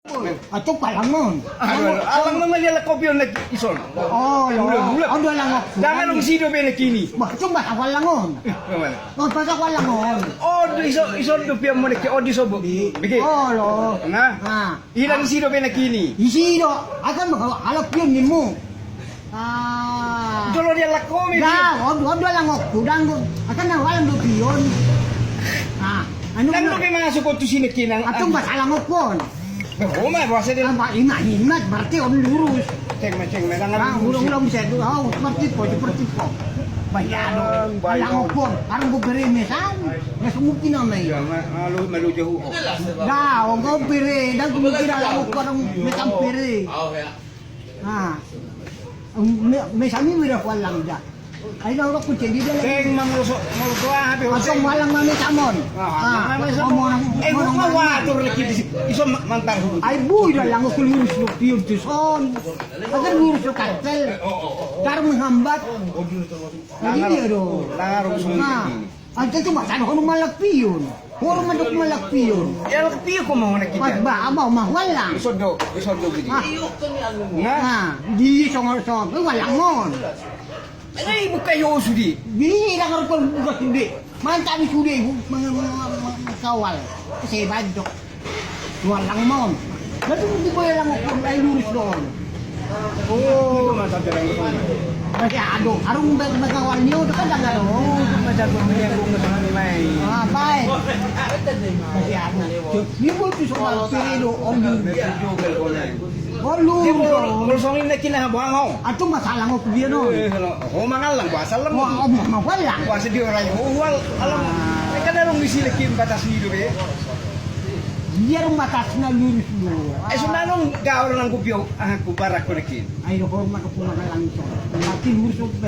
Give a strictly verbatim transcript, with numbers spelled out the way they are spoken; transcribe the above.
Atuk palangon. Alang ma dia lakopion na ison. Oh, lo. Mula, mula. Alang aku. Jangan dong sido be na kini. Bah, cuma aku alangon. Oh, pas aku alangon. Oh, iso, ison do pion mo na ki, oh, di sobo. Bege. Oh, lo. Nah. Ilang sido be na kini. Isido. Akan maka alang pion nimu. Ah. Jolo dia lakomi. Nah, on on do alang okku danggo. Akan na alang do pion. Ah, anu. Danggo pe masuk tu sini kinang. Atung pas alang okku on. Homa bahasa dia. Ima ima berarti on lurus. Ceng ma ceng ma. Ah, ulang ulang bisa itu. Oh, seperti po seperti po. Bayar. Alang okku on. Arung ku beri mesan. Ya semua kinang na. Ya malu malu jauh. Dah, on ku beri dan ku kira alang okku on mesan beri. Ah. Me, me sami mira kualang da. Ai na orang kucing di dalam. Seng mangoloso, mangoloso ah, tapi. Atau malang mami samon. Ah, ah, mami samon. Eh, mau atur lagi di iso mantar. Ai bui da lango kulurus lo pion tu son. Ada lurus lo kartel. Kar menghambat. Jadi dia do. Nah. Ante tu masa do hono malak pion. Hono mandok malak pion. Ya lak pion ko mau nak kita. Pas ba ama ma walang. Isodo, isodo gini. Nah, di songol songol walang mon. Ini buka yo sudi. Di langar kon buka sudi. Mantap sudi bu, mengawal. Saya bantu. Walang mon. Lalu di boy lang ukur lai lurus don. Oh, masih ada. Arung ba mengawal nyo dekat dengan. Oh, masih ada yang gua masih main. Ah, baik. Masih ada. Ni boy tu soal piri do om. Om lurus. Kalau songin nak kena buang. Atu masalah ngok dia no. Oh, mangalang bahasa lang. Oh, om mangalang. Bahasa dia orang. Oh, wal alam. Kan ada orang misi lagi batas hidup ya. Biar batasna lurus do. Eh, so manong gaol nang kupiau, ah, kuparak ko deki. Ai do hormat ko mangalang so. Tapi lurus.